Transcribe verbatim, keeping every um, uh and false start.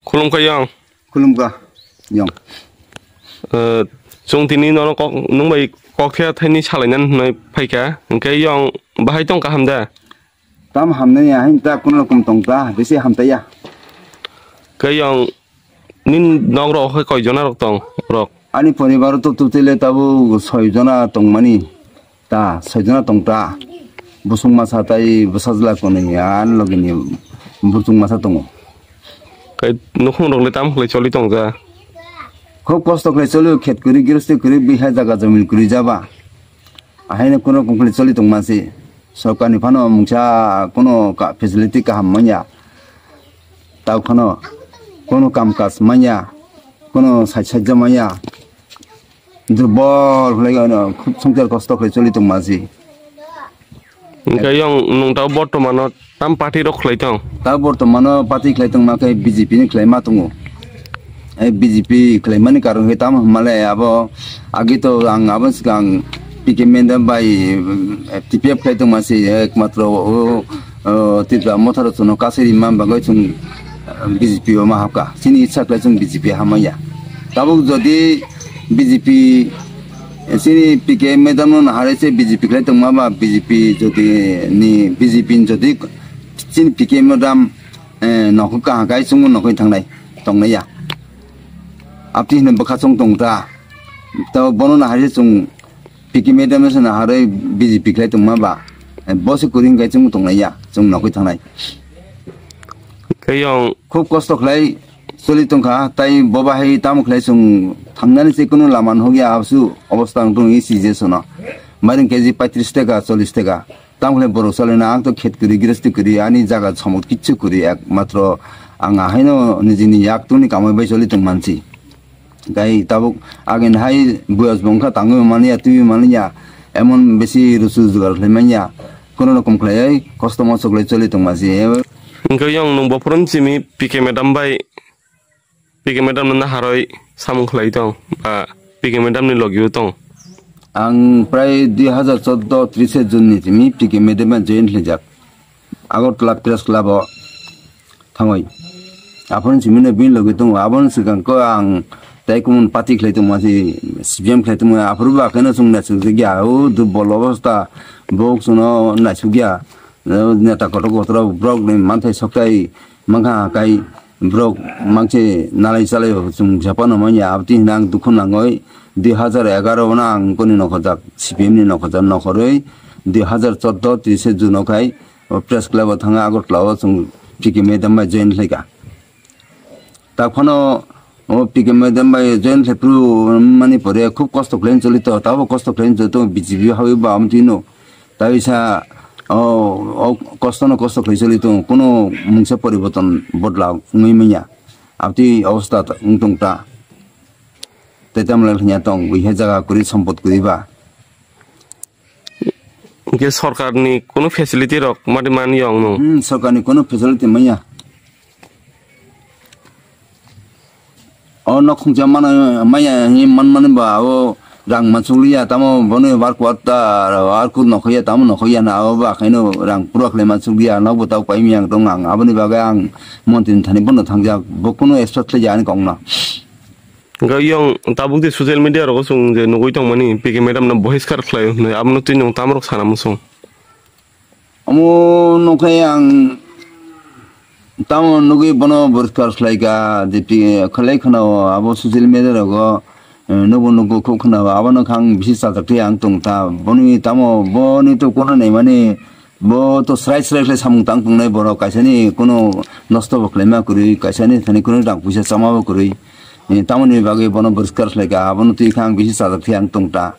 Khulumkha yong. Khulumkha yong. Eh, chwng tini nono kok, nwng bai kok thaya thaini salainani hwnwi phaikha. Hwnkhe yong bahai tong kaham da? Tam hamnani ahin ta, kono rokom tong ta, bisi hamtaiya. Khe yong nini nok rok hai koi jona rok tong rok? Ani poribar to tutile tabu soi jona tongmani. Ta, soi jona tong ta. Busung masa tai bwsajla kwnwi, ani logini busung masa tongo. Khe nukhung rok le tam khlai choli tong ja? Khub kosto khlai choli, khet kwrwi, girasti kwrwi, biha jaga jamil kwrwi jaba. Ahaino kono rokom khlai choli tongma se. Sorkarni phano mungsa kono ka-, facility kaham manya. Tao phano kono kam kaj manya, kono saj-, sajja manya. Durbol khlai ano khub songchar kosto khlai choli tongma se. Hwnkhe yong nwng tao bortomano tam party rok khlai tong? Tao bortomano party khlai tongma khe B J P ni khlai ma tongo. Eh, B J P khlaimani karon khe tamo hwnmale abo agi to ang abo swkang P K madam bai, eh, T P F khlai tongma se ekmatro o, o, Tripura Motha rok chwngno kasui rima bagwi chwng, eh, B J P o ma habka. Chini itsa khlai chwng B J P hamya. Tabuk jodi B J P, eh, chini P K madam no naharwi se B J P khlai tongma ba B J P jodi ni B J P ni jodi chini P K madam, eh, nokho kaham khai chwngno nokho thangnai tongnai ya. Abtwi hwnwi bwkha chwng tong ta. To bono naharwi chwng P K madam se naharwi B J P khlai tongma ba. Eh, bo se kwrwi hwnkhe chwng tongnai ya, chwng nokho thangnai. Khe yong. Khub kosto khlai choli tongkha, tai bo bahai tamo khlai chwng thangnani se kunu lama nukya absu obostha ang tong isi je sono. Mairing K G paitris taka, chollis taka. Tamo khlai borok salina ang to khet kwrwi, girasti kwrwi, ani jaga somot kichu kwrwi, ekmatro ang ahaino nijini yaktwni kamai bai choli tong mansi. Gai tabuk agin hai buyas bongkha tangwi mania, twi mania, emon besi rusu jugar khlai manya, kono rokom khlaiwi kosto moso khlai choli tong mansi. Hwnkhe yong nwng bophron simi P K madam bai P K madam no naharwi samung khlai tong, ba P K madam ni logi o tong? Ang prai dui hazar chordo trise June ni simi P K madam bai join khlaijak. Agartala Press Club o thangwi. Aphuru simi no bini logi tongo. Aboni swkang ko ang tai kumun party khlai tongma si C P M khlai tongma. Aphuru ba khe no chwng naisuk ya. O durbol obostha. Bok chwngno naisuk ya. Neta kotor kotor borok ni manthai soktai. Mankha kai borok mangse nalai chalai chwng japano manya abtwi hwnwi ang dukhu nangoi dui hazar egaroh no ang boni nokhorjak C P M ni nokhorjak nokhorwi dui hazar chordo trise June o khai o press club o thangwi Agartala o chwng P K madam bai join khlaikha. Tak phano o P K madam bai join khlai phuru mani pore khub kosto khlai choli to tabo kosto khlai choli to B J P hawi ba amtwi no. Taisa o, o kosto no kosto khlai choli tongo, kuno mungsa poriborton bodla wngwi manya. Abtwi obostha ta-, wng tong ta. Tei tamle khnya tong, buihe jaga kwrwi, sompot kwrwi ba. Hwnkhe sorkarni kuno facility rok madi man yong no? Hmm, sorkarni kuno facility manya. O nok khungsa mana maya hi man mani ba o rang mansukliya tamo boni bar kwata ar kur nokhoya tamo nokhoya na o ba khaino rang pura khlai mansukliya nok bo tau paimi ang tong ang aboni bagwi ang montri ni thani bono thangjak bo kuno expect khlai ya ani kok no. Hwnkhe yong tabuk de social media rogo chwng je nugui tongmani P K madam no bohiskar khlai hwnwi abono twi nwng tamrok sana muchung. Omo nokhe ang tamo nugui bono boriskar khlaika, je pi-, khlai khwnao abo social media rogo, eh, nugo nugo khuk khwnao, abono khe ang bisi chajak khe ang tong ta. Boni tamo, boni to kono naimani, bo to srai srai khlai samung tang tongnai borok, kaisani kono nosto bo khlaima kwrwi, kaisani thani kono rang puisa chama bo kwrwi. Eh, tamoni bagwi bono boriskar khlaika, abono twi khe ang bisi chajak khe ang tong ta.